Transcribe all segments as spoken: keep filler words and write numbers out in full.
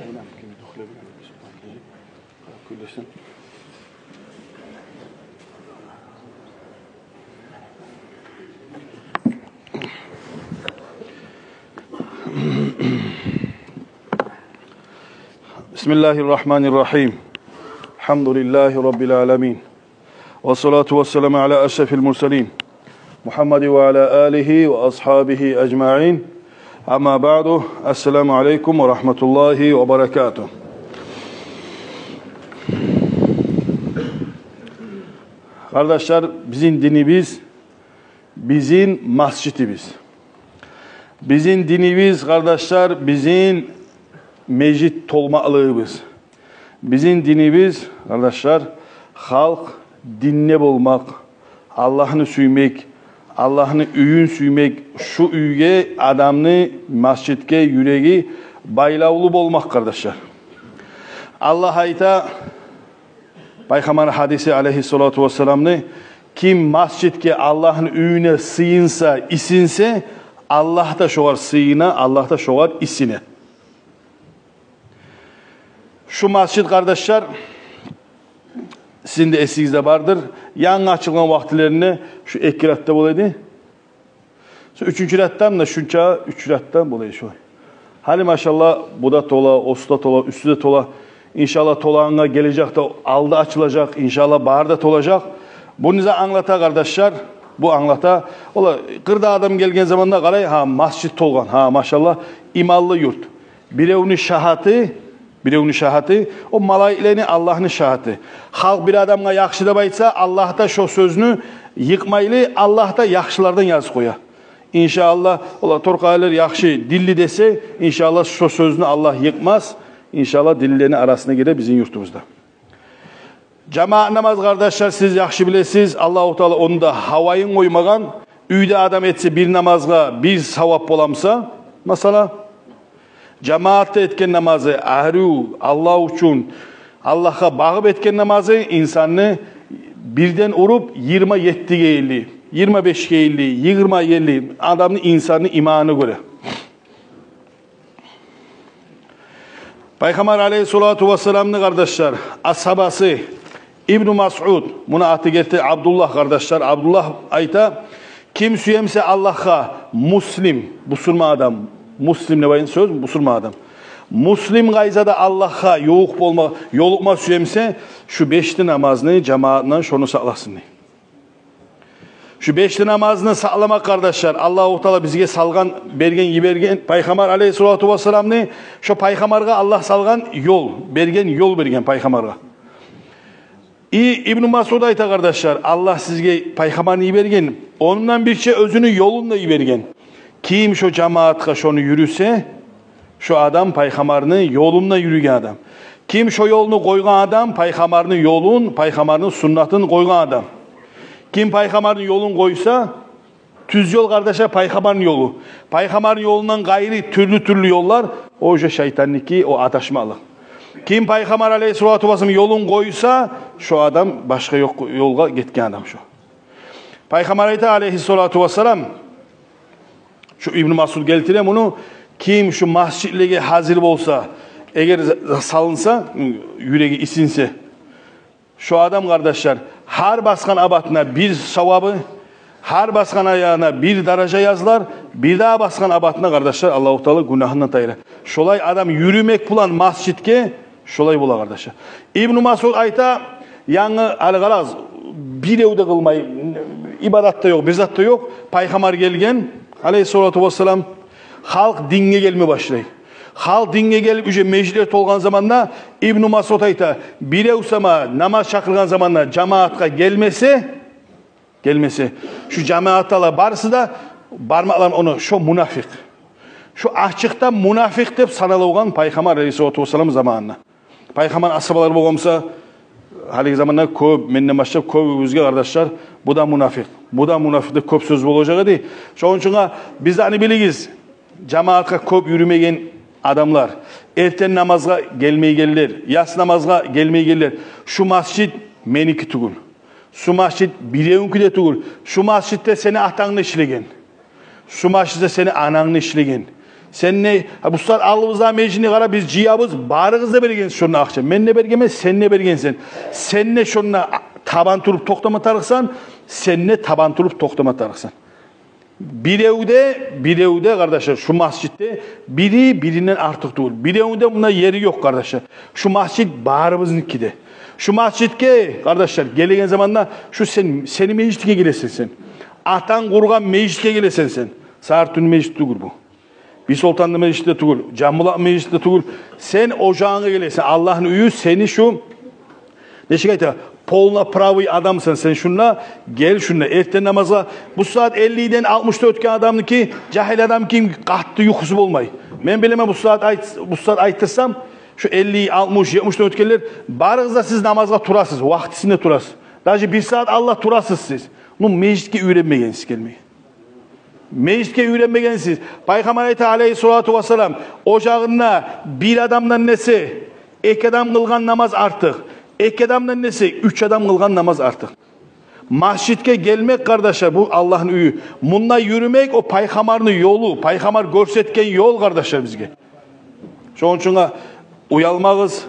بسم الله الرحمن الرحيم. الحمد لله رب العالمين. والصلاة والسلام على أشرف المرسلين محمد وعلى آله وأصحابه أجمعين. أما بعد، السلام عليكم ورحمة الله وبركاته. Къардашлар, бизин динибиз, бизин масжидибиз. Бизин динибиз, къардашлар, бизин межит толмакълыгъыбыз. Бизин динибиз, къардашлар, халкъ динде болмакъ, Аллагьны сюймек, Аллагьны уьюн сюймек, шу уьйге адамны, масжидге юреги байлавлу болмакъ, къардашлар. Аллагь айта, Пайхаммар гьадиси алейгьиссалату вассаламны: «Ким масжидге, Аллагьны уьюне сыйынса, исинсе, Аллагь да шогъар сыйына, Аллагь да шогъар исине». Шу масжид, къардашлар, сизин де эсигизде бардыр, янгы ачылгъан вакътилеринде шу эки ратда бола эди. Шо уьчюнчю ратдан да шунча, уьч ратдан бола эди шо. Гьали, машаллагь, бу да тола, осу да тола, уьстю де тола. Иншаллагь, толагъангъа гележекде алды ачылажакъ, иншаллагь, бары да толажакъ. Бу не зат англата, къардашлар? Бу англата, ола, къырда адам гелген заманда къарай, гьа, масжид толгъан, гьа, машаллагь, иманлы юрт. Биревню шагьаты, биревню шагьаты, о малайиклени, Аллагьны шагьаты. Халкъ бир адамгъа яхшы деп айтса, Аллагь да шо сёзню йыкъмайлы, Аллагь да яхшылардан язып къоя. Иншаллагь, ола, торкъайлар яхшы, динли десе, иншаллагь, шо сёзню Аллагь йыкъмас. Иншаллагь, динлилени арасына гире бизин юртубузда. Жамаат намаз, къардашлар, сиз яхшы билесиз, Аллагьу Таала ону да гьавайын къоймагъан. Уьйде адам этсе бир намазгъа бир савап боламса, масала, жамаатда этген намазы, арив, Аллагь учун, Аллагьгъа багъып этген намазы инсанны бирден уруп йигирма еттиге ерли, йигирма бешге ерли, йигирма ерли адамны, инсанны иманына гёре. Пайхаммар алейгьиссалату вассаламны, къардашлар, асгьабасы Ибну Масъуд, муну аты герти Абдуллагь, къардашлар, Абдуллагь айта: «Ким сюемсе Аллагьгъа, муслим, бусурман адам, муслим деп айтгъан сёз, бусурман адам, муслим къайда да Аллагьгъа ювукъ болма, ёлукъма сюемсе, шу беш де намазны жамаатындан шону сакъласын», — дей. Шу беш де намазны сакъламакъ, къардашлар, Аллагьу Таала бизге салгъан, берген, йиберген Пайхаммар алейгьиссалату вассаламны, шо Пайхаммаргъа Аллагь салгъан ёл, берген ёл, берген Пайхаммаргъа. И Ибну Масъуд айта, къардашлар: «Аллагь сизге Пайхаммарны йиберген, ондан бирче оьзюню ёлун да йиберген. Ким шо жамаатгъа шону юрюсе, шо адам Пайхаммарны ёлунда юрюген адам. Ким шо ёлну къойгъан адам, Пайхаммарны ёлун, Пайхаммарны суннатын къойгъан адам. Ким Пайхаммарны ёлун къойса, тюз ёл, къардашлар, Пайхаммарны ёлу. Пайхаммарны ёлундан къайры тюрлю-тюрлю ёллар, о уже шайтанныки, о адашмакълыкъ. Ким Пайхаммар алейгьиссалату вассалам ёлун къойса, шо адам башгъа ёкъ ёлгъа гетген адам шо». Пайхаммар айта алейгьиссалату вассалам, шу Ибну Масъуд гелтире муну: «Ким шу масжидлеге гьазир болса, эгер за-, за-, салынса, юреги исинсе, шо адам, къардашлар, гьар басгъан абатына бир савабы, гьар басгъан аягъына бир даража язылар, бир дагъы басгъан абатына, къардашлар, Аллагьу Таала гюнагьындан тайдырар. Шолай адам юрюмек булан масжидге, шолай бола, къардашлар». Ибну Масъуд айта, янгы, гьали къарагъыз, бирев де къылмай, ибадат да ёкъ, бир зат да ёкъ. Пайхаммар гелген, алейгьиссалату вассалам, халкъ динге гелме башлай. Халкъ динге гелип, уже межитлер толгъан заманда, Ибну Масъуд айта: «Бирев сама намаз чакъыргъан заманда жамаатгъа гелмесе, гелмесе, шу жамаатдагъылар барысы да бармакъларын ону, шо мунафикъ. Шо ачыкъда мунафикъ деп санала болгъан Пайхаммар алейгьиссалату вассалам заманында». Пайхаммар асгьабалар болгъан буса, гьалиги заманда кёп, менден башлап кёбюбюзге, къардашлар, бу да мунафикъ, бу да мунафикъ деп кёп сёз болажакъ эди. Шону учун да биз де, аны билигиз, жамаатгъа кёп юрюмеген адамлар, эртен намазгъа гелмейгенлер, яс намазгъа гелмейгенлер, шу масжид меники тюгюл. Шу масжид биревнюки де тюгюл. Шу масжидде сени атанг да ишлеген. Шу масжидде сени ананг да ишлеген. Сен де, гьа, бу сагьат алдыбызда межитни къара, биз жыябыз, барыгъыз да бергенсиз шонда акъча. Мен де бергенмен, сен де бергенсен. Сен де шонда табан туруп токътама тарыкъсан, сен де табан туруп токътама тарыкъсан. Биревде, биревде, къардашлар, шу межитде бири биринден артыкъ тюгюл. Биревде мунда ери ёкъ, къардашлар. Шу межит барыбызныки де. Шу межитге, къардашлар, гелеген заманда шу сен, сени межитге гелесен сен. Атанг къургъан межитге гелесен сен. Сарытуни межит тюгюл бу. Бийсолтанны межити де тюгюл, Жамбулат межити де тюгюл. Сен ожагъынга гелесен. Аллагьны уьюю сени шу, нечик айта, полноправный адамсан сен шунда, гел шунда. Эртен намазгъа бу сагьат эллиден алтмышдан оьтген адамныки, жагьил адамныки къатты юхусу болмай. Мен билемен, бу сагьат айт-, бу сагьат айтдырсам, шу элли, алтмыш, етмишден оьтгенлер, барыгъыз да сиз намазгъа турасыз, вакътисинде турасыз. Даже бир сагьат алда турасыз сиз. Ну, межитге уьйренмегенсиз гелмеге. Межитге уьйренмегенсиз. Пайхаммар айта, алейгьиссалату вассалам, ожагъында бир адамдан эсе эки адам къылгъан намаз артыкъ, эки адамдан эсе уьч адам къылгъан намаз артыкъ. Межитге гелмек, къардашлар, бу Аллагьны уьюю. Мунда юрюмек о Пайхаммарны ёлу, Пайхаммар гёрсетген ёл, къардашлар, бизге. Шону учун уялмагъыз,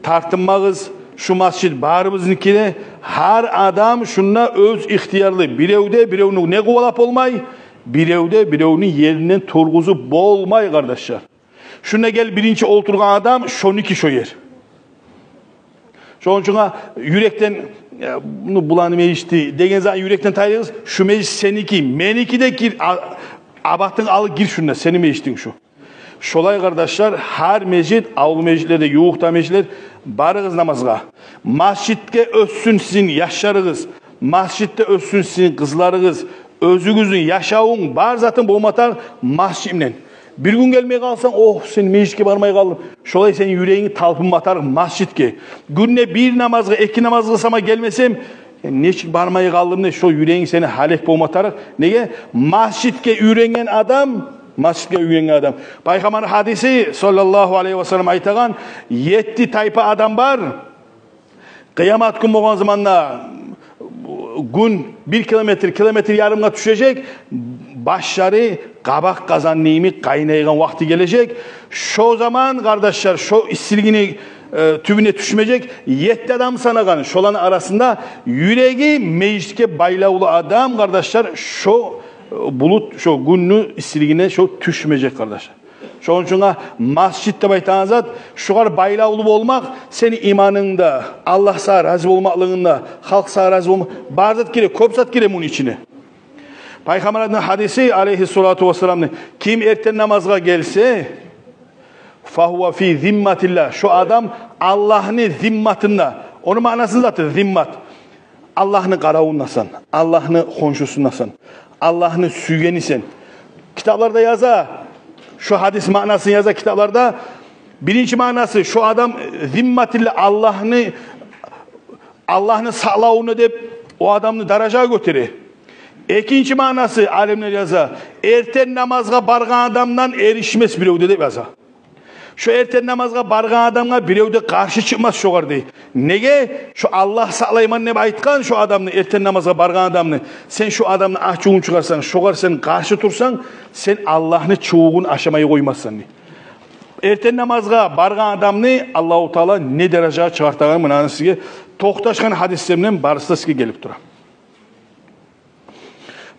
тартынмагъыз. Шу межит барыбызныки де, гьар адам шунда оьз ихтиярлы. Биревде биревню не къувалап болмай, биревде биревню еринден тургъузуп болмай, къардашлар. Шунда гел, биринчи олтургъан адам, шонуки шо ер. Шону учун уа юрекден, э, ну, буланы межити деген затны юрекден тайдырыгъыз. Шу межит сеники, меники де, гир, а-, абатынг алып гир шунда, сени межитинг шу. Шолай, къардашлар, гьар межит, авул межитлер де, ювукъда межитлер, барыгъыз намазгъа. Межитге оьссюн сизин яшларыгъыз, межитде оьссюн сизин къызларыгъыз, оьзюгюзню яшавунг, бар затынг болма тарыкъ межит булан. Бир гюн гелмей къалсанг, ох, сен, межитге бармай къалдым. Шолай сени юрегинг талпынма тарыкъ межитге. Гюнде бир намазгъа, эки намазгъа сама гелмесем, нечик бармай къалдым деп, шо юрегинг сени гьалек болма тарыкъ. Неге? Межитге уьйренген адам, межитге уьйренген адам. Пайхаммарны гьадиси, саллаллагьу алайгьи васаллам, айтагъан, етти тайпа адам бар. Къыямат гюн болгъан заманда гюн бир километр, километр ярымгъа тюшежек, башлары къабакъ къазан йимик къайнайгъан вакъти гележек. Шо заман, къардашлар, шо иссилигини, э, тюбюне тюшмежек етти адам санагъан. Шоланы арасында юреги межитге байлавлу адам, къардашлар, шо, э, булут, шо гюнню иссилигине шо тюшмежек, къардашлар. Шону учун уа межит деп айтагъан зат, шогъар байлавлу болмакъ, сени иманынг да, Аллагь сагъа рази болмакълыгъынг да, халкъ сагъа рази болма, бар зат гире, кёп зат гире муну ичине. Пайхаммарны гьадиси, алайгьиссалату вассаламны, ким эртен намазгъа гелсе, фагьува фи зимматиллагь, шо адам Аллагьны зимматында. Ону маънасы заты зиммат. Аллагьны къаравундасан, Аллагьны хоншусундасан, Аллагьны сюйгенисен. Китапларда яза, шо гьадис маънасын яза китапларда. Биринчи маънасы, шо адам зимматиллагь, Аллагьны, Аллагьны сакълавунда деп, о адамны даража гётере. Экинчи маънасы, алимлер яза, эртен намазгъа баргъан адамдан эришмес бирев де деп яза. Шо эртен намазгъа баргъан адамгъа бирев де къаршы чыкъмас шогъар дей. Неге? Шо Аллагь сакълайман деп айтгъан шо адамны, эртен намазгъа баргъан адамны. Сен шо адамны ачувун чыгъарсанг, шогъар сен къаршы турсанг, сен Аллагьны чувугъун ашамай къоймассан дей. Эртен намазгъа баргъан адамны Аллагьу Таала не даражагъа чыгъартагъанын, муна сизге токъташгъан гьадислер булан барысы да сизге гелип тура.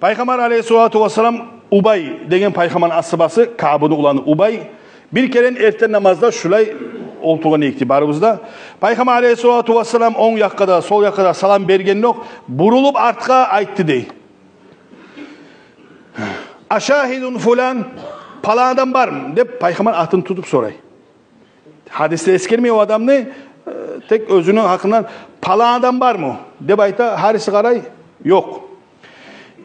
Пайхаммар алайгьиссалату вассалам, Убай деген Пайхаммарны асгьабасы, Каъбны уланы Убай, бир керен эртен намазда шулай олтургъан эдик дей барыбыз да. Пайхаммар алайгьиссалату вассалам онг якъгъа да, сол якъгъа да салам берген ёкъ, бурулуп артгъа айтды дей. «Ашагьидун фулан, палан адам бармы?» — деп, Пайхаммар атын тутуп сорай. Гьадисде эсгермей о адамны, э, тек оьзюню гьакъындан, «Палан адам бармы?» — деп айта, гьариси къарай, ёкъ.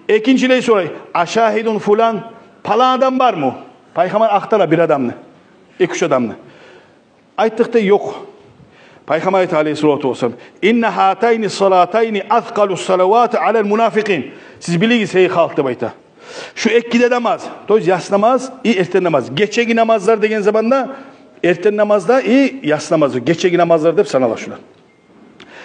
Экинчилей сорай, «Ашагьидун фулан, палан адам бармы?» Пайхаммар ахтара бир адамны, эки-уьч адамны. Айтдыкъ дей, ёкъ. Пайхаммар айта алайгьиссалату вассалам, «Инна гьатайни салатайни аскъалу салавати алал мунафикъин». Сиз билигиз, гьей халкъ, деп айта. Шу эки де намаз, то есть яс намаз и эртен намаз. Гечеги намазлар деген заманда эртен намаз да и яс намаз, гечеги намазлар деп санала шулар.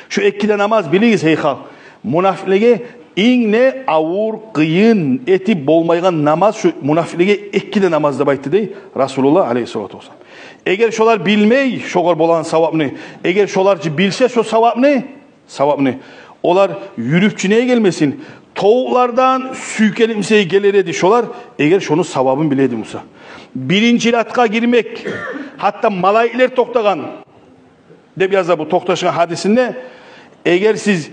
Шу эки де намаз, билигиз, гьей халкъ, мунафикълеге Инг де авур, къыйын этип болмайгъан намаз шу мунафикълеге эки де намаз деп айтды дей Расулуллагь алейгьиссалату вассалам. Эгер шолар билмей шогъар болагъан савапны, эгер шолар чы билсе шо савапны, савапны, олар юрюп чы неге гелмесин? Тавукълардан сюйкелип мисал гелер эди шолар, эгер шону савабын биле эди буса. Биринчи ратгъа гирмек, гьатта малайиклер токътагъан деп яза бу токъташгъан гьадисинде. Эгер сиз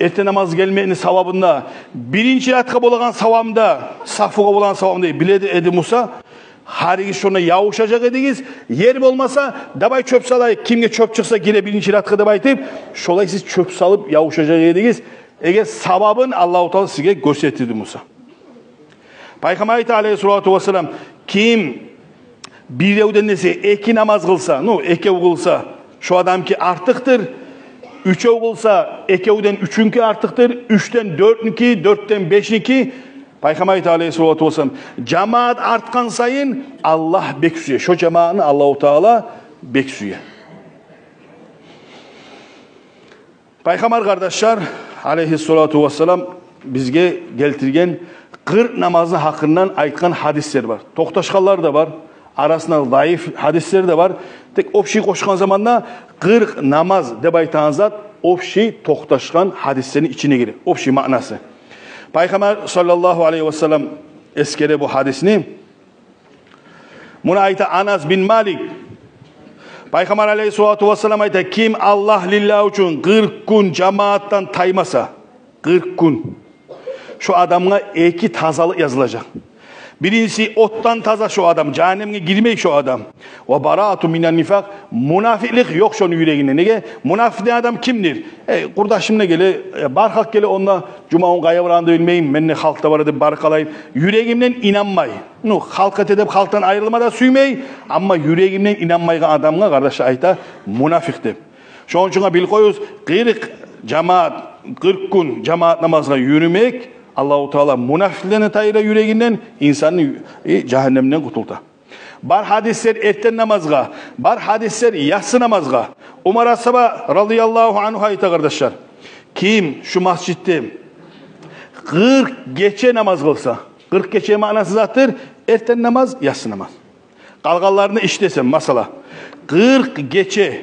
эртен намаз гелмекни савабын да, биринчи ратгъа болагъан савабын да, сафугъа болагъан савабын да биле эди буса, гьаригиз шонда явушажакъ эдигиз. Ер болмаса, давай чёп салайыкъ, кимге чёп чыкъса гире биринчи ратгъа деп айтып, шолай сиз чёп салып явушажакъ эдигиз, эгер савабын Аллагьу Таала сизге гёрсете эди буса. Пайхаммар айта алейгьиссалату вассалам: ким биревден эсе эки намаз къылса, ну, экев къылса, шо адамныки артыкъдыр. Уьчев къылса, экевден уьчюнюки артыкъдыр. Уьчден дёртнюки, дёртден бешнюки. Пайхаммар айта алейгьиссалату вассалам: жамаат артгъан сайын Аллагь бек сюе. Шо жамаатны Аллагьу Таала бек сюе. Пайхаммар, къардашлар, алейгьиссалату вассалам бизге гелтирген къыркъ намазны гьакъындан айтгъан гьадислер бар. Токъташгъанлар да бар, арасында заиф гьадислер де бар. Тек общий къошгъан заманда къыркъ намаз деп айтагъан зат общий токъташгъан гьадислени ичине гире, общий маънасы. Пайхаммар саллаллагьу алейгьи вассалам эсгере бу гьадисни. Муну айта Анас бин Малик. Пайхаммар алейгьиссалату вассалам айта: ким Аллагь лиллагь учун къыркъ гюн жамаатдан таймаса, къыркъ гюн, шо адамгъа эки тазалыкъ язылажакъ. Биринчиси, отдан таза шо адам, жагьаннемге гирмей шо адам. Ва бараату минан нифакъ, мунафикълик ёкъ шону юрегинде. Неге? Мунафикъ деген адам кимдир? Э, къурдашым да геле, э, бар халкъ геле, онда жумагюн къайда барагъанны да билмеймен, мен де халкъда бара деп барып къалайым. Юрегимден инанмай. Ну, халкъ эте деп халкъдан айрылма да сюймей, амма юрегимден инанмайгъан адамгъа, къардашлар, айта мунафикъ деп. Шону учун билип къоюгъуз, къыркъ жамаат, къыркъ гюн жамаат намазгъа юрюмек Аллагьу Таала мунафикълени тайдыра юрегинден, инсанны, э, жагьаннемден къутулта. Бар гьадислер эртен намазгъа, бар гьадислер яссы намазгъа. Умар асгьаба радияллагьу ангьу айта, къардашлар: ким шу масжитде къыркъ гече намаз къылса, къыркъ гече маънасы затдыр: эртен намаз, яссы намаз. Къалгъанларына иш десем, масала, къыркъ гече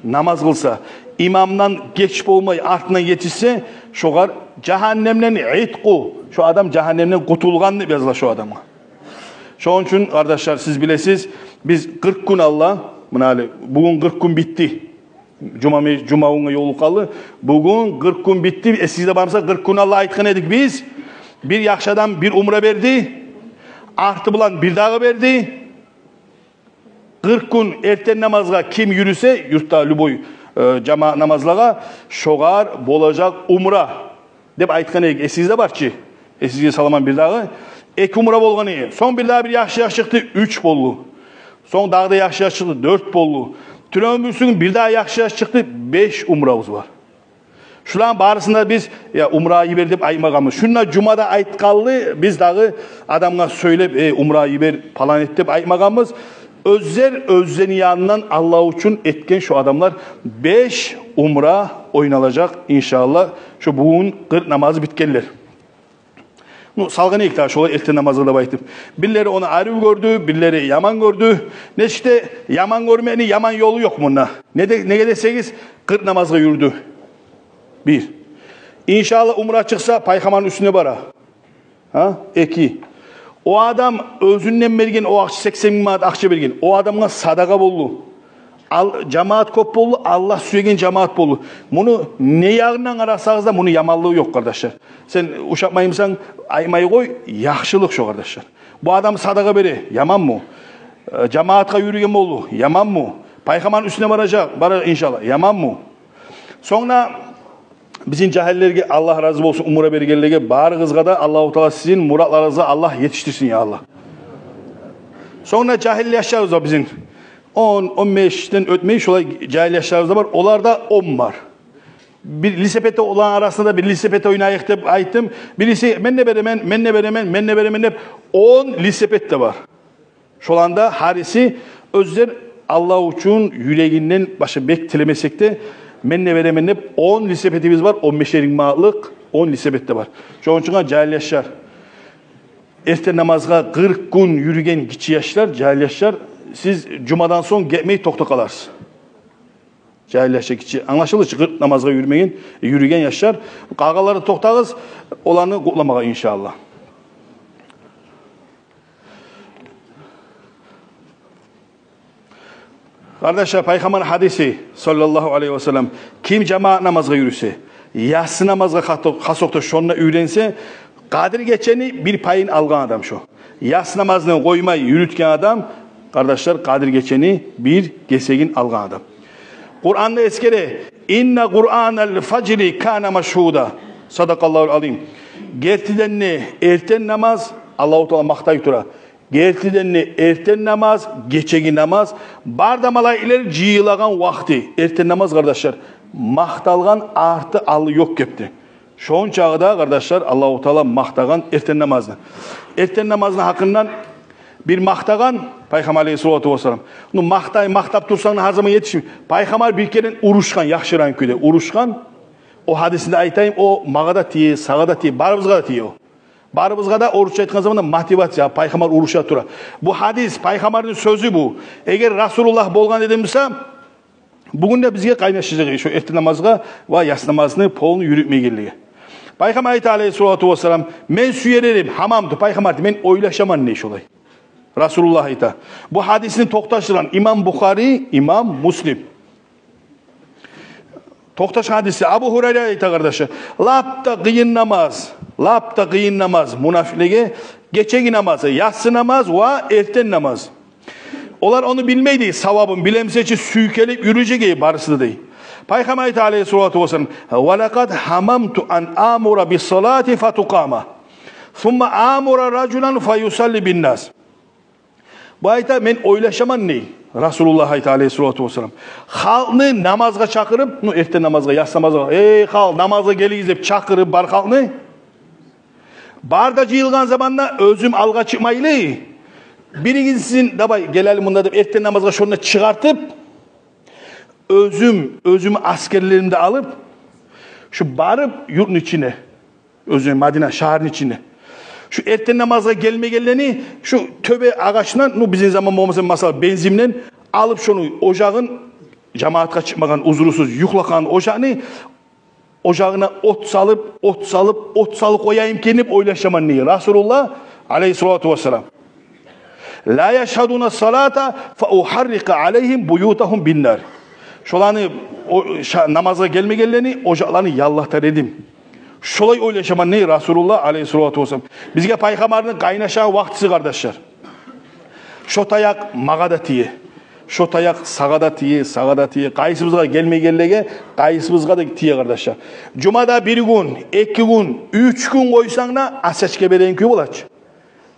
намаз къылса, имамдан геч болмай, артындан етишсе, шогъар жагьаннемден итқу, шо адам жагьаннемден къутулгъан деп языла шо адамгъа. Шону учун, къардашлар, сиз билесиз, биз къыркъ гюн алда, муна гьали, бугюн къыркъ гюн битди. Жума ме-, жумагюнге ёлукъгъанлы. Бугюн къыркъ гюн битди. Эсигизде бар буса, къыркъ гюн алда айтгъан эдик биз: бир яхшы адам бир умра берди, арты булан бир дагъы берди. Къыркъ гюн эртен намазгъа ким юрюсе, юртда любой, э, жамаат намазлагъа, шогъар болажакъ умра деп айтгъан эдик. Эсигизде бар чы? Эсигизге саламан бир дагъы. Эки умра болгъан эди. Сонг бир дагъы бир яхшы яш чыкъды, уьч болду. Сонг дагъы да яхшы яш чыкъды, дёрт болду. Тюнегюн-бирисигюн бир дагъы яхшы яш чыкъды, беш умрабыз бар. Шуланы барысын да биз, я, умрагъа йибер деп айтмагъанбыз. Шунда жумада айтгъанлы, биз дагъы адамгъа сёйлеп, э, умрагъа йибер, палан эт деп айтмагъанбыз. Оьзлер оьзлени янындан Аллагь учун этген шо адамлар. Беш умра ойналажакъ, иншааллагь, шо бугюн къыркъ намазы битгенлер. Ну, салгъан эдик дагъы шолай эртен намазгъа деп айтып. Бирлери ону арив гёрдю, бирлери яман гёрдю. Нечик де яман гёрмекни яман ёлу ёкъ мунда. Не де, неге десегиз, къыркъ намазгъа юрюдю. Бир. Иншааллагь, умра чыкъса, пайхаммарны уьстюне бара. Гьа? Эки. О адам оьзюнден берген о акъча, сексен минг манат акъча берген. О адамгъа садагъа болду. Ал, жамаат кёп болду, Аллагь сюеген жамаат болду. Муну не ягъындан къарасагъыз да, муну яманлыгъы ёкъ, къардашлар. Сен ушатмаймысан, айтмай къой, яхшылыкъ шо, къардашлар. Бу адам садагъа бере, яманмы? Э, жамаатгъа юрюген болду, яманмы? Пайхаммарны уьстюне баражакъ, барар иншааллагь, яманмы? Сонг да бизин жагьиллерге, Аллагь рази болсун, умра бергенлеге, барыгъызгъа да Аллагьу Таала сизин муратларыгъызгъа Аллагь етишдирсин, я Аллагь. Сонг да жагьил яшларыбыз бар бизин. Он, он бешден оьтмей, шолай жагьил яшларыбыз да бар. Оларда он бар. Бир лисепет, оланы арасында бир лисепет ойнайыкъ деп айтдым. Бириси: «Мен де беремен, мен де беремен, мен де беремен», — деп, он лисепет де бар. Шоланы да гьариси оьзлер Аллагь учун юрегинден, башгъа бек тилемесек де, «Мен де беремен», — деп, он лисепетибиз бар, он бешер минг манатлыкъ. Он лисе бетде бар. Шону учун, жагьил яшлар, эртен намазгъа къыркъ гюн юрюген гиччи яшлар, жагьил яшлар, сиз жумадан сонг гетмей токътап къаларсыз. Жагьил яшлар, гиччи, англашылды чы, къыркъ намазгъа юрюмеген, юрюген яшлар. Къалгъанлары токътагъыз, оланы къутламагъа, иншааллагь. Къардашлар, Пайхаммар гьадиси, саллаллагьу алайгьи ва саллам: ким жамаат намазгъа юрюсе, яссы намазгъа хасокъ-, хасокъда шонда уьйренсе, Къадир гечени бир пайын алгъан адам шо. Яссы намазны къоймай юрютген адам, къардашлар, Къадир гечени бир гесегин алгъан адам. Къуранда эсгере: «Инна Къуръанал фажри кана машгьуда». Садакъаллагьул азим. Гертиден де, эртен намаз, Аллагьу Таала макътай тура. Гертиден де, эртен намаз, гечеги намаз, бары да малайиклер жыйылагъан вакъти. Эртен намаз, къардашлар, макъталгъан, арты-алды ёкъ кепде. Шончакъы да, къардашлар, Аллагьу Таала макътагъан эртен намазны. Эртен намазны гьакъындан бир макътагъан Пайхаммар алайгьиссалату вассалам. Ну, макътай, макътап турсанг да, гьар заман етишмей. Пайхаммар бир керен урушгъан, яхшырагъан кюйде урушгъан. О гьадисни де айтайым, о магъа да тие, сагъа да тие, барыбызгъа да тие о. Барыбызгъа да, орусча айтгъан заманда, мотивация, Пайхаммар уруша тура. Бу гьадис, Пайхаммарны сёзю бу. Эгер Расулуллагь болгъан эди буса, бугюн де бизге къайнашажакъ эди шо эртен намазгъа ва яссы намазны полну юрютмегенлиги. Пайхаммар айта, алайгьиссалату вассалам: «Мен сюер эдим, гьамамту», Пайхаммар айта, «мен ойлашаман», дей шолай. Расулуллагь айта. Бу гьадисни токъташдыргъан имам Бухари, имам Муслим. Токъташгъан гьадиси. Абу Гьурайра айта, къардашлар: лап да къыйын намаз, лап да къыйын намаз мунафикълеге гечеги намазы, яссы намаз ва эртен намаз. Олар ону билмейди, савабын, билемсе чи, сюйкелип юрюжеги барысы да, дей. Пайхаммар айта, алайгьиссалату вассалам: «Ва лакъад гьамамту ан амура бис-салати фатукъама, сумма амура ражулан фаюсалли бин-нас». Бу айта: «Мен ойлашаман, – дей, – Расулуллагь айта, алайгьиссалату вассалам, – халкъны намазгъа чакъырып, ну, эртен намазгъа, яссы намазгъа, эй, халкъ, намазгъа гелигиз деп чакъырып бар халкъны. Бар да жыйылгъан заманда оьзюм алгъа чыкъмайлы, биригизин, давай, гелели мунда деп, эртен намазгъа шонда чыгъартып, оьзюм, оьзюм асгерлерим де алып, шу барып юртну ичине, оьзюм Мадина шагьарны ичине, шу эртен намазгъа гелмегенлени шу тёбе агъачындан, ну, бизин заман болмаса, масала, бензинден алып, шону ожагъын, жамаатгъа чыкъмагъан, узрусуз юхлакъан ожагъыны, ожагъына от салып, от салып, от салып къояйым экен деп ойлашаман, – дей Расулуллагь, алайгьиссалату вассалам. – Ла яшгьадуна салата фа угьаррикъа алайгьим буютагьум бин-нар. Шоланы, о, ша-, намазгъа гелмегенлени ожакъларын яллатар эдим. Шолай ойлашаман, – дей Расулуллагь, алайгьиссалату вассалам. Бизге Пайхаммарны къайнашагъан вакътиси, къардашлар. Шо таякъ магъа да тие. Шо таякъ сагъа да тие, сагъа да тие. Къайсыбызгъа гелмегенлеге, къайсыбызгъа да тие, къардашлар. Жумада бир гюн, эки гюн, уьч гюн къойсанг да, осечка береген кюй бола чы.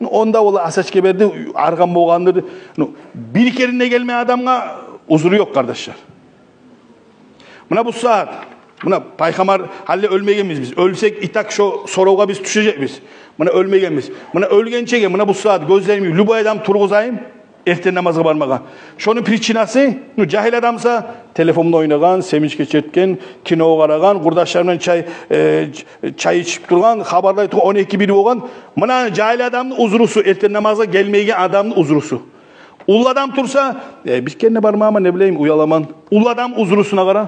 Ну, онда, валлагь, осечка берди, аргъан болгъандыр. Ну, бир керен де гелмеген адамгъа узру ёкъ, къардашлар. Муна бу сагьат, муна Пайхаммар, гьали оьлмегенбиз биз. Оьлсек, итак, шо соравгъа биз тюшежекбиз. Муна оьлмегенбиз. Муна оьлгенчеге, муна бу сагьат гёзлерими любой адам тургъузайым, эртен намазгъа бармагъа. Шону причинасы, ну, жагьил адамса, телефонда ойнагъан, семечка чертген, кино къарагъан, къурдашларындан чай, э, ч-, чай ичип тургъан, хабарлай тургъан, он эки, бир болгъан. Муна жагьил адамны узрусу, эртен намазгъа гелмейген адамны узрусу. Уллу адам турса, э, бир керен де бармайман, не билейим, уяламан. Уллу адам узрусуна къара.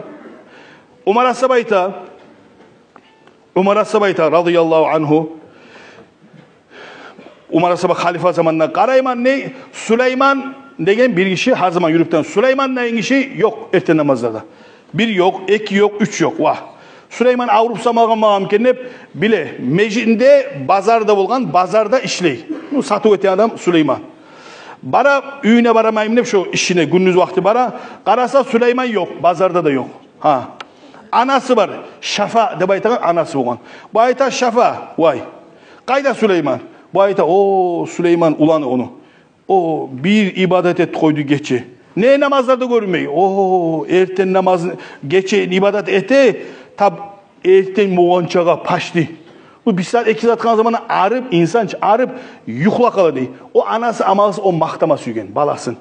Умар асгьаб айта, Умар асгьаб айта, радияллагьу ангьу, Умар асгьаб халифа заманында къарайман, не, Сулейман деген бир гиши гьар заман юрюп тургъан. Сулейман деген гиши ёкъ эртен намазларда. Бир ёкъ, эки ёкъ, уьч ёкъ. Вагь. Сулейман авруп сама къалмагъан экен деп биле. Межитинде базар да болгъан, базарда ишлей. Ну, сатыв этеген адам Сулейман. Бара, уьюне барамайым деп, шо ишине гюндюз вакъти бара. Къараса, Сулейман ёкъ, базарда да ёкъ. Гьа. Анасы бар. Шафа деп айтагъан анасы болгъан. Бу айта: «Шафа, вай, къайда Сулейман?» Бу айта: «О, Сулейман уланы ону. О, бир ибадат этип къойду гече. Не намазларда гёрюнмей. О, эртен намаз, гече ибадат эте, тап эртен болгъанчагъа пашты. Бу бир сагьат, эки сагьат къалгъан заманда арып, инсан чы арып, юхлап къала», – дей. О анасы амалсыз, о макътама сюйген баласын.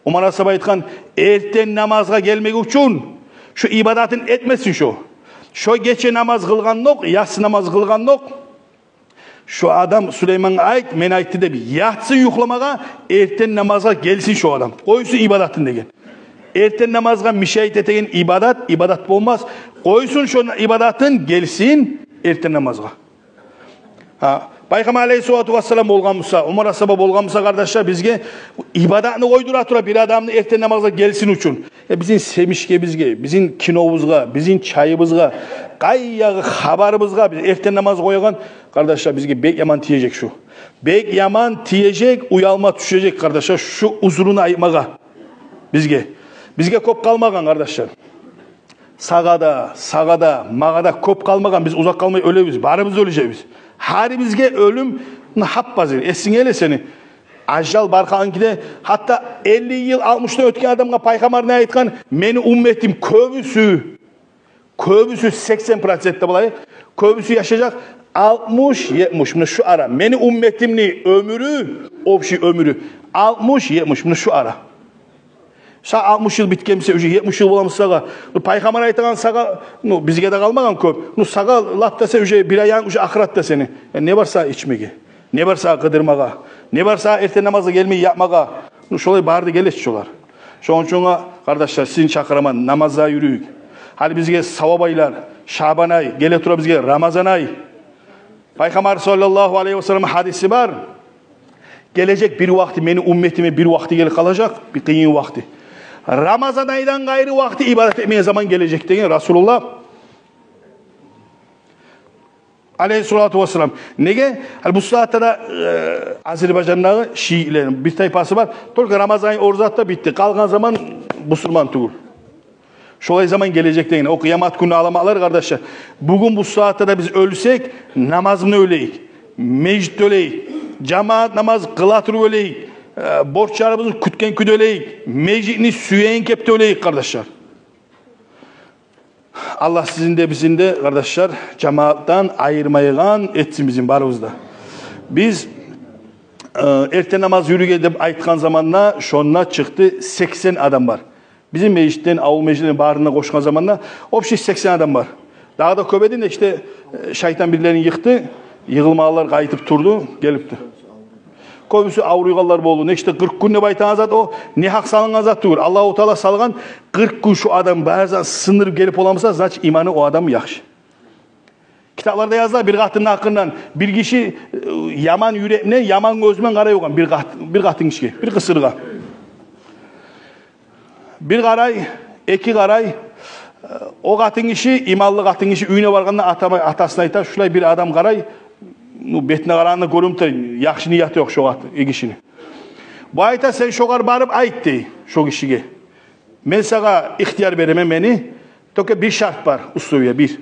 Умар асгьаб айтгъан: «Эртен намазгъа гелмек учун шу ибадатын этмесин шо. Шо гече намаз къылгъандокъ, яссы намаз къылгъандокъ, шо адам Сулеймангъа айт, мен айтды деп, ятсын юхламагъа, эртен намазгъа гелсин шо адам. Къойсун ибадатын деген. Эртен намазгъа мешать этеген ибадат, ибадат болмас. Къойсун шо ибадатын, гелсин эртен намазгъа. Гьа, Пайхаммар алейгьиссалату вассалам болгъан буса, Умар асгьаба болгъан буса, къардашлар, бизге ибадатны къойдура тура бир адамны эртен намазгъа гелсин учун. Э, бизин семишкебизге, бизин кинобузгъа, бизин чайыбызгъа, къайдагъы хабарыбызгъа биз эртен намаз къоягъан, къардашлар, бизге бек яман тиежек шу. Бек яман тиежек, уялма тюшежек, къардашлар, шу узруну айтмагъа бизге. Бизге кёп къалмагъан, къардашлар. Сагъа да, сагъа да, магъа да кёп къалмагъан, биз узакъ къалмай оьлебиз, барыбыз оьлежекбиз. Гьарибизге оьлюм гьап-гьазир, эсинге геле сени. Ажал бар халкъынкиде, гьатта элли йыл, алтмышдан оьтген адамгъа Пайхаммар не айтгъан? Мени умметим кёбюсю, кёбюсю, сексен процент де болайыкъ, кёбюсю яшажакъ алтмыш, етмиш, муна шу ара. Мени умметимни оьмюрю, общий оьмюрю алтмыш, етмиш, муна шу ара. Ша алтмыш йыл битген буса, уже етмиш йыл боламы сагъа? Ну, Пайхаммар айтагъан сагъа, ну, бизге де къалмагъан кёп. Ну, сагъа лап да сен уже бир аягъынг уже ахыратда сени. Э, не бар сагъа ичмеге? Не бар сагъа къыдырмагъа? Не бар сагъа эртен намазгъа гелмей ятмагъа? Ну, шолай бары да геле чи шолар. Шону учун, къардашлар, сизин чакъыраман, намазгъа юрюйюк. Гьали бизге савап айлар, Шабан ай, геле тура бизге Рамазан ай. Пайхаммар саллаллагьу алайгьи васаллам гьадиси бар. Гележек бир вакъти, мени умметиме бир вакъти гелип къалажакъ, бир къыйын вакъти. Рамазан айдан къайры вакъти ибадат этмейген заман гележек деген Расулуллагь алайгьиссалату вассалам. Неге? Гьали бу сагьатда да, э, Азербайжандагъы шиитлени бир тайпасы бар. Только Рамазан ай ораза да битди. Къалгъан заман бусурман тюгюл. Шолай заман гележек деген. О къыямат гюнню аламатлары, къардашлар. Бугюн бу сагьатда да биз оьлсек, намазны оьлейик, межитде оьлейик, жамаат намаз къыла туруп оьлейик, э, борчларыбызны кютген кюйде оьлейик, межитни сюеген кепде оьлейик, къардашлар. Аллагь сизин де, бизин де, къардашлар, жамаатдан айырмайгъан этсин бизин барыбызны да. Биз, э, эртен намаз юрюйюк деп айтгъан заманда, шонда чыкъды сексен адам бар. Бизин межитден, авул межитден барын да къошгъан заманда общий сексен адам бар. Дагъы да кёп эди, нечик де, э, шайтан бирлерин йыкъды, йыгъылмагъанлар къайтып турду, гелипди. Кёбюсю авруйгъанлар болду. Нечик де къыркъ гюн деп айтагъан зат, о негьакъ салынгъан зат тюгюл. Аллагьу Таала салгъан, къыркъ гюн шу адам барын да сындырып гелип боламы буса, значит, иманы о адам яхшы. Китапларда языла бир къатынны гьакъындан: бир гиши, э, яман юрек булан, яман гёз булан къарай болгъан бир къат-, бир къатын гишиге, бир къысыргъа. Бир къарай, эки къарай, э, о къатын гиши, иманлы къатын гиши уьюне баргъанда атама-, атасына айта: «Шулай бир адам къарай, ну, бетине къарагъанда гёрюнюп тура, яхшы нияты ёкъ шо къат-, э, гишини». Бу айта: «Сен шогъар барып айт, – дей, – шо гишиге. Мен сагъа ихтияр беремен мени, только бир шарт бар, условия бир.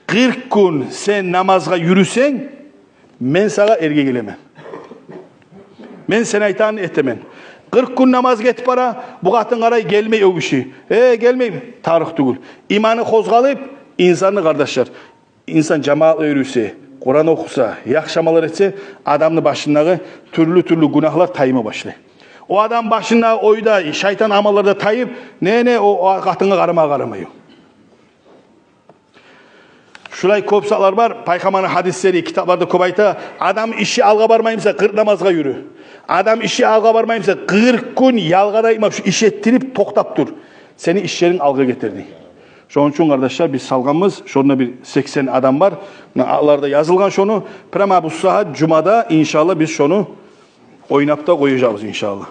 Къыркъ гюн сен намазгъа юрюсенг, мен сагъа эрге гелемен. Мен сен айтагъанны этемен». Къыркъ гюн намаз гетип бара, бу къатын къарай, гелмей о гиши. Э, гелмей, тарыкъ тюгюл. Иманы къозгъалып, инсанны, къардашлар, инсан жамаатгъа юрюсе, Къуран охуса, яхшы амаллар этсе, адамны башындагъы тюрлю-тюрлю гюнагьлар тайма башлай. О адам башындагъы ойда, шайтан амаллар да тайып, не-не, о, о къатынгъа къарама, къарамай о. Шулай кёп затлар бар, Пайхаммарны гьадислери, китапларда кёп айта: адам иши алгъа бармай буса, къыркъ намазгъа юрю. Адам иши алгъа бармай буса, къыркъ гюн ялгъан айтма, шу иш этдирип токътап тур. Сени ишлеринг алгъа гетер, дей. Шону учун, къардашлар, биз салгъанбыз, шонда бир сексен адам бар. Муна атлары да язылгъан шону. Прямо бу сагьат жумада, иншаллагь, биз шону ойнап да къояжакъбыз, иншаллагь.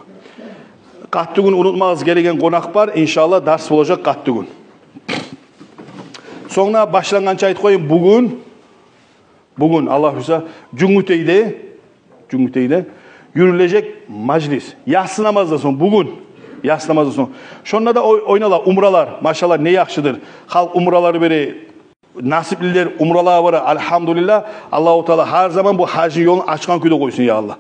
Къаттыгюн унутмагъыз, гелеген къонакъ бар, иншаллагь, дарс болажакъ къаттыгюн. Сонг да башлангъанча айтып къояйым, бугюн, бугюн, Аллагь буюрса, Жюнгютейде, Жюнгютейде юрюлежек мажлис. Яссы намаздан сонг, бугюн, яссы намаздан сонг. Шонда да ой-, ойнала умралар, машаллагь, не яхшыдыр. Халкъ умралар бере, насиплилер умралагъа бара, альгьамдулиллагь. Аллагьу Таала гьар заман бу гьажны ёлун ачгъан кюйде къойсун, я Аллагь.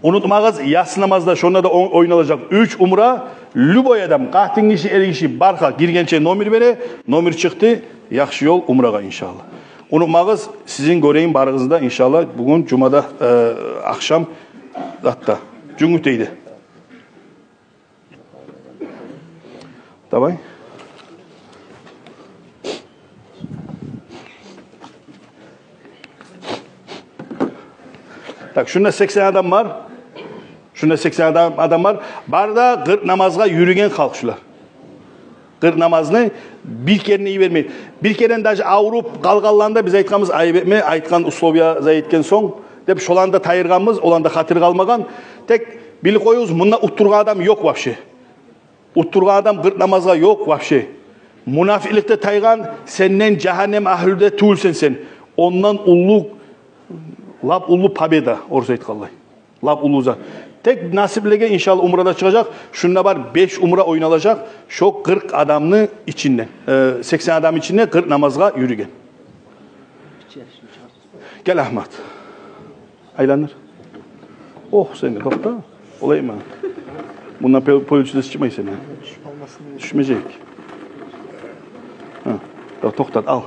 Унутмагъыз, яссы намазда шонда да о-, ойналажакъ уьч умра. Любой адам, къатын гиши, эр гиши, барха гиргенче номер бере, номер чыкъды, яхшы ёл умрагъа, иншаллагь. Унутмагъыз, сизин гёрейим барыгъызны да, иншаллагь, бугюн жумада, э, ахшам затда, Жюнгютейде. Давай. Так, шунда сексен адам бар. Шунда сексен адам, адам бар. Бары да къыркъ намазгъа юрюген халкъ шулар. Къыркъ намазны бир керен йибермей. Бир керен даже авруп къалгъанланы да биз айтгъанбыз, айып этме, айтгъан условия зат этген сонг деп, шоланы да тайдыргъанбыз, оланы да хатири къалмагъан. Тек билип къоюгъуз, мунда утдургъан адам ёкъ вообще. Утдургъан адам къыркъ намазгъа ёкъ вообще. Мунафикъликде тайгъан, сенден жагьаннем агьлюде тюгюлсен сен. Ондан уллу, лап уллу победа, орус айтгъанлай. Лап уллу зат. Тек насиплеге, иншаллагь, умрада чыгъажакъ. Шунда бар беш умра ойналажакъ. Шо къыркъ адамны ичинде, э, сексен адам ичинде къыркъ намазгъа юрюген. Гел, Агьмат. Айландыр. Ох, сен де токъта. Олай ма? Мундан пол-, полчу да чыкъмай сен, гьа. Тюшмежек. Гьа. Токътат, ал.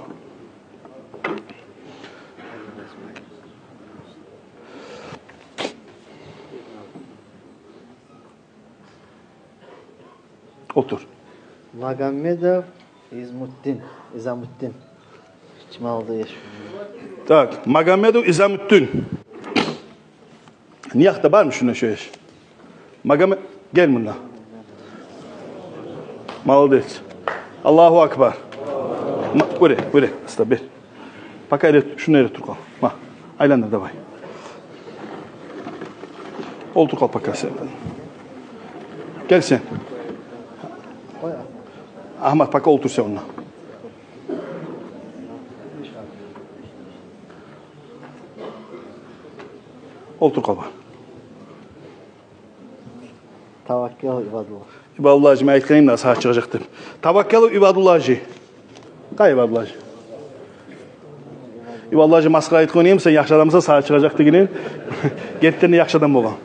Олтур. Магомедов Измутдин, Изамутдин. Чималды еш. Так, Магомедов Изамутдин. Не якъда, бармы шунда шо еш? Магоме-, гел мунда. Молодец. Аллагьу акбар. Ма-, гёре, гёре, аста бер. Пока эре, шунда эре тур къал. Ма, айландыр давай. Олтур къал пока сен. Гел сен. Агьмат, пока олтур сен онда. Олтур къал. Таваккел Ибадулла. Ибадулла гьажи, мен айтгъан эдим дагъы сагъа чыгъажакъ деп. Таваккел Ибадулла гьажи. Къай Ибадулла гьажи? Ибадулла гьажи масхара этип къоймаймы, сен яхшы адамсан, сагъа чыгъажакъ дегенин. Гертиден де яхшы адам болгъан.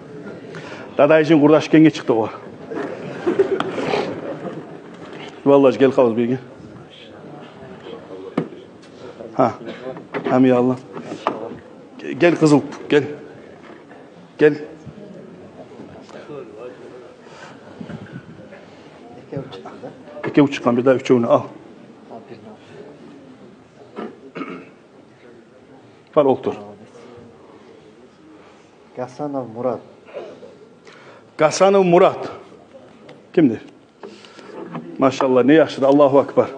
Дадагъажини къурдашы экенге чыкъды о. Ибадулла гьажи, гел къалабыз бирге. Гьа. Амин, я Аллагь. Гел, къызыл, гел. Гел. Экев чыкъгъан, бир дагъы уьчевню ал. Бар, олтур. Гасанов Мурат. Гасанов Мурат. Кимдир? Машаллагь, не яхшы да, Аллагьу акбар.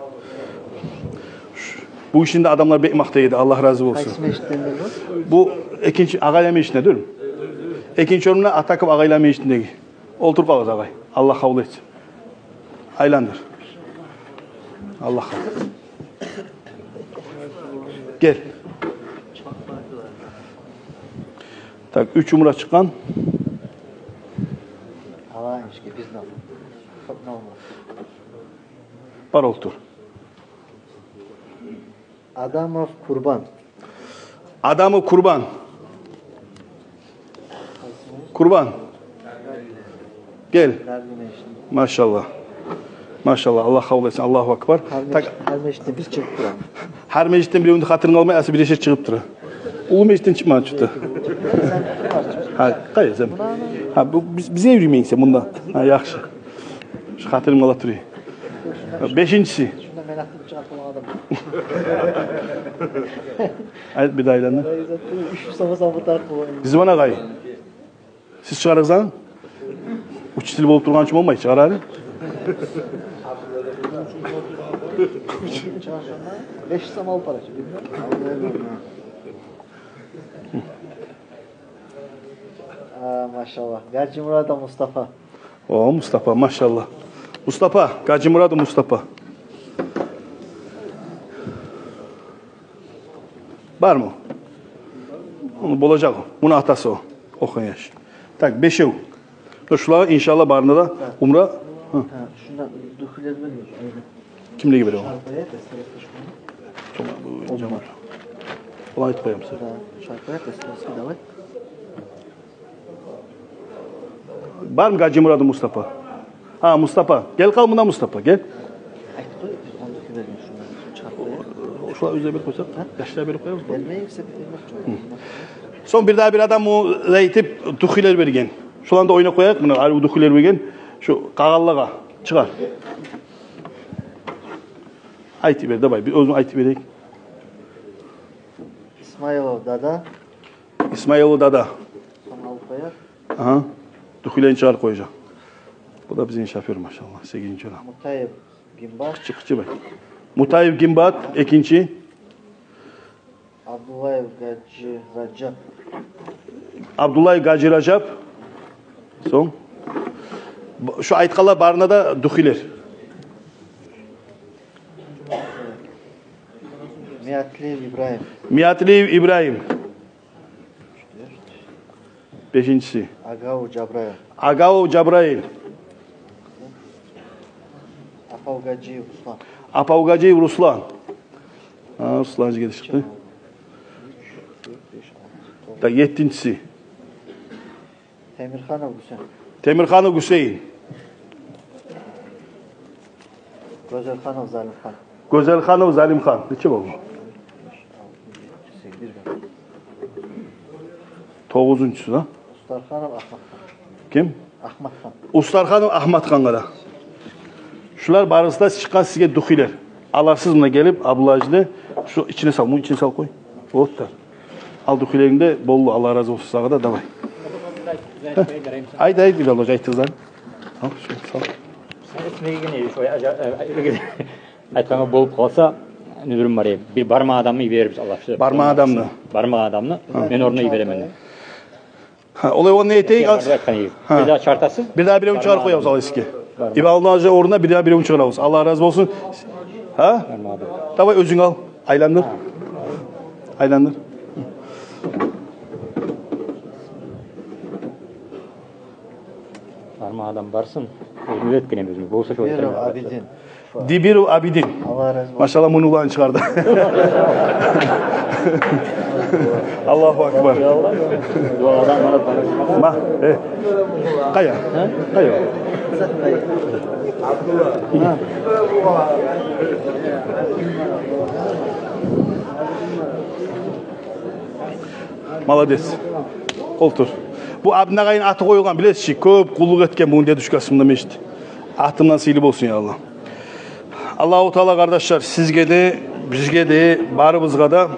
Бу ишинде адамлар бек макътай эди, Аллагь рази болсун. Къайсы межитден бу? Бу экинчи Агъайлар межитинде, дюр. Экинчи орунда Атаков Агъайлар межитиндеги. Олтур къалыгъыз, агъай. Аллагь къабул этсин. Айландыр. Аллагь къабул этсин. Гел. Так, уьч умра чыкъгъан. Алайым ишге, биз не? Бар, олтур. Адамов Курбан. Адамов Курбан. Курбан. Гел. Машаллагь. Машаллагь. Аллагь къабул этсин. Аллагьу акбар. Гьар межит-, гьар межитден биз чыгъып турабыз. Гьар межитден биревню хатирин къалмай, аслу бирер чыгъып тура. Уллу межитден чыкъмагъан чыкъды. Гьа, къайда сен? Гьа, бу биз, бизге юрюмейсен мунда. Гьа, яхшы. Шу хатирим къала тура. Бешинчиси. Шунда мен аттым чыгъып болагъан адам. Айт, бир де айланды. Уьч юз сом салып тарыкъ болгъан. Ризван агъай. Сиз чыгъарыгъыз аны. Учитель болуп тургъан учун болмай, чыгъар аны. Беш юз сом алып барачы, билмеймен. А, машаллагь. Гьажимуратов Мустафа. О, Мустафа, машаллагь. Мустафа, Гьажимуратов Мустафа. Бармы? Ону болажакъ о. Муну атасы о. Охуйгъан яш. Так, бешев. Шулагъа, иншаллагь, барына да умра. Гьа. Гьа, шунда духилер бермей. Кимлеге бере о? Шарпаят, эстерекли шуну. Олай айтып къоямсыз. Да, шарпаят, эстерекли, давай. Бармы Гьажимуратов Мустафа? Гьа, Мустафа. Гел къал мунда, Мустафа, гел. Айтып къой, биз ону киберген шунда чыгъарып къояйыкъ. Шулар оьзлеге берип къойсакъ, гьа? Яшлар берип къоябыз. Бермейик, сен бермек жокъ. Гьы. Сонг бир дагъы бир адам о айтып, духилер берген. Шуланы да ойнап къояйыкъ, муна, гьали духилер берген. Шу къалгъанлагъа чыгъар. Айтып бер, давай, бир оьзюнг айтып берейик. Исмаилов Дада. Исмаилов Дада. Къояр. Агьа. Духилени чыгъарып къояжакъ. Бу да бизин шофёр, машаллагь. Сегизинчи адам. Мутаев Гимбат. Къычы, къычы бай. Мутаев Гимбат, экинчи. Абдуллаев Гаджи Ражап. Абдуллаев Гаджи Ражап. Сонг. Бу, шу айтгъанлар барына да духилер. Миятлиев Ибрагьим. Миятлиев Ибрагьим. Бешинчиси. Агавов Жабраил. Агавов Жабраил. Апавгажиев Руслан. Апавгажиев Руслан. А, Руслан жигит чыкъды. Так, еттинчиси. Темирханов Гюсейин. Темирханов Гюсейин. Гёзелханов Залимхан. Гёзелханов Залимхан. Нече болду? Сегиз. Тогъузунчусу да? Устарханов Ахматхан. Ким? Ахматхан. Устарханов Ахматхангъа да. Шулар барысы да чыкъгъан сизге духилер. Аларсыз муна гелип, Абдуллажиде шу ичине сал, муну ичине салып къой. Вот да. Ал духилерингде болду, Аллагь рази болсун сагъа да, давай. Айт, айт, бир Аллагь, айтдыгъыз. Ал, шу, сал. Айтгъангъа болуп къалса, нюзюрюм бар эди. Бир бармагъан адамны йиберербиз, Аллагь сюйсе. Бармагъан адамны? Бармагъан адамны мен орнуна йиберемен. Гьа, олай болгъанда не этейик? Бир дагъы чыгъартасыз. Бир дагъы биревню чыгъарып къоябыз, ал эсге. Ибалны ажа орнуна бир дагъы биревню чыгъарабыз. Аллагь рази болсун. Гьа? Давай, оьзюнг ал. Айландыр. Айландыр. Бармагъан адам барсын. Оьзюм уьйретгенмен оьзюм. Болса шо Дибиров Абидин. Дибиров Абидин. Аллагь рази болсун. Машаллагь, муну уланы чыгъарды. Аллагьу акбар. Ма, э. Къайда? Къайда? Молодец. Олтур. Бу Абдинагъайны аты къоюлгъан, билесиз чи, кёп къуллукъ этген муну дедушкасы мунда межит. Атындан сыйлы болсун, я Аллагь. Аллагьу Таала, къардашлар, сизге де, бизге де, барыбызгъа да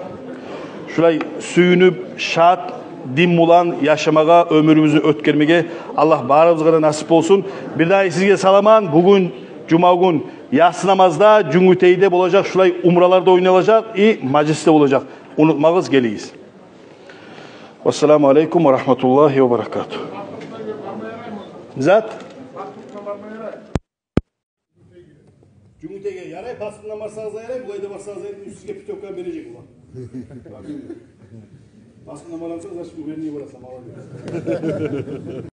шулай сююнюп, шат, дин булан яшамагъа, оьмюрюбюзню оьтгермеге Аллагь барыбызгъа да насип болсун. Бир дагъы сизге саламан, бугюн жума гюн яссы намазда Жюнгютейде болажакъ, шулай умралар да ойналажакъ, и мажлис де болажакъ. Унутмагъыз, гелигиз. Вассаламу алейкум ва рагьматуллагьи ва баракатугь. Зат? Жюнгютейге ярай, пасындан барсагъыз да ярай, булай да барсагъыз да ярай, сизге путёвканы бережек олар. Пасындан барасан, значит, уверенный барасан, молодец.